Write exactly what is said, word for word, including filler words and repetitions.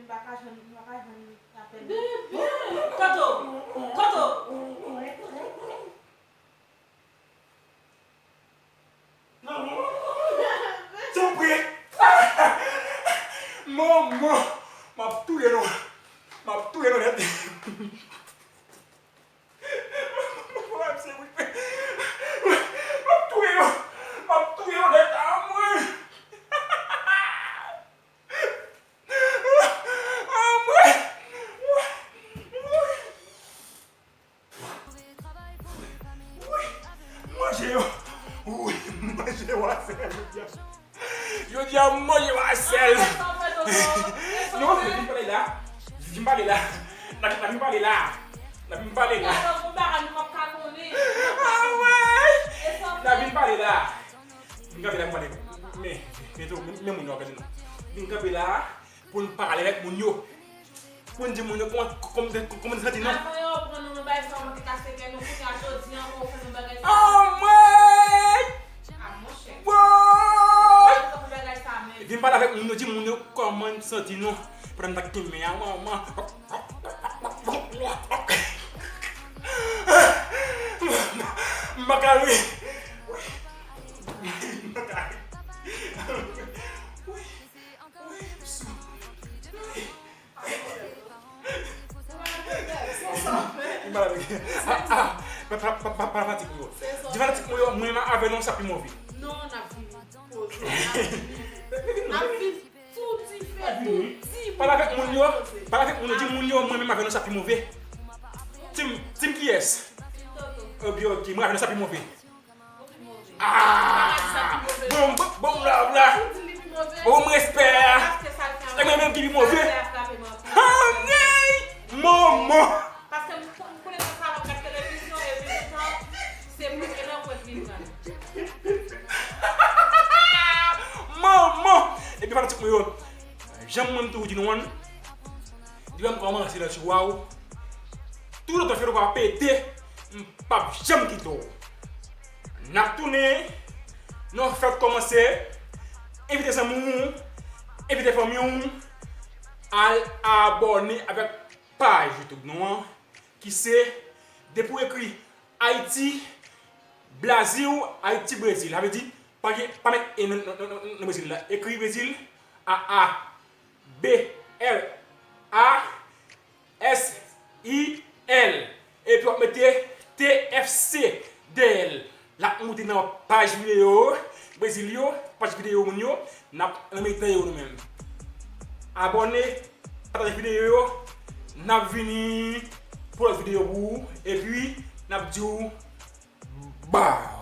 M pa ka jwenn, m pa ka jwenn apèl. Bebe! Kote w? Kote w? Tanpri! Manman! M ap touye nou! M ap touye nou nèt! M ap touye nou! M ap touye nou nèt! Ah, mwen! Ah, mwen! Wi, manje yo. Wi, manje yo a sèl jodi a. Jodi a, manje yo a sèl. Non, vin pale la. Vin pale la. N ap vin pale la. N ap vin pale la. Ah, wi. N ap vin pale la. Vin kanpe la, vin pale. Men, men, men, men moun yo ap gade nou. Vin kanpe la. Pou n pale avèk moun yo. Pou n di moun yo kòman, kòman, kòman n santi nou. Avan yo pran nou nan bagay sa, ou manke kase kè nou, kounye a jodi an, ou fè nou bagay sa. Anmwey! Ah, monchè. Woy! Ou fè bagay sa menm. Vin pale avèk moun yo, di moun yo kòman n santi nou. Pandan n t ap kenbe a, manman. M pa ka ri. M pa ka ri. Di fanatik mwen yo, mwen menm avè nou sa pi move. Non, n ap vini. Poze, n ap vini. N ap vini. Tou dife, tou di. Pale avèk moun yo, pale avèk moun yo, di moun yo, mwen menm avè nou sa pi move. Team, team kiyès? Ok, ok, mwen avè nou sa pi move. Ah! Bon, bon, bon love la. Bon respè a. Se mwen menm ki pi move. Anmwey! Manman! Paske m konnen nan salon gad televizyon epi tout tan se mwen ki nan kwen vin gade. Manman! Epi fanatik mwen yo, jan mwen m toujou di nou an, depi m kòmanse nan tiwa w, toutotan fè w pa pete, m p ap janm kite w. N ap tounen, nou fèk kòmanse, envite zanmi w, envite fanmi w, al abòne avèk paj YouTube nou an, ki se, depi w ekri Ayiti, Brazil, Ayiti, Brezil. Sa vle di, pa gen, pa met E nan, nan, nan, nan, nan Brezil la. Ekri Brezil, A A B R A S I L. Epi w ap mete T F C dèyè l. L ap moute nan paj videyo Brezil yo, paj videyo moun yo, n ap nan mitan yo nou menm. Abòne, pataje videyo yo, n ap vini pou lòt videyo pou ou, epi n ap di w bye.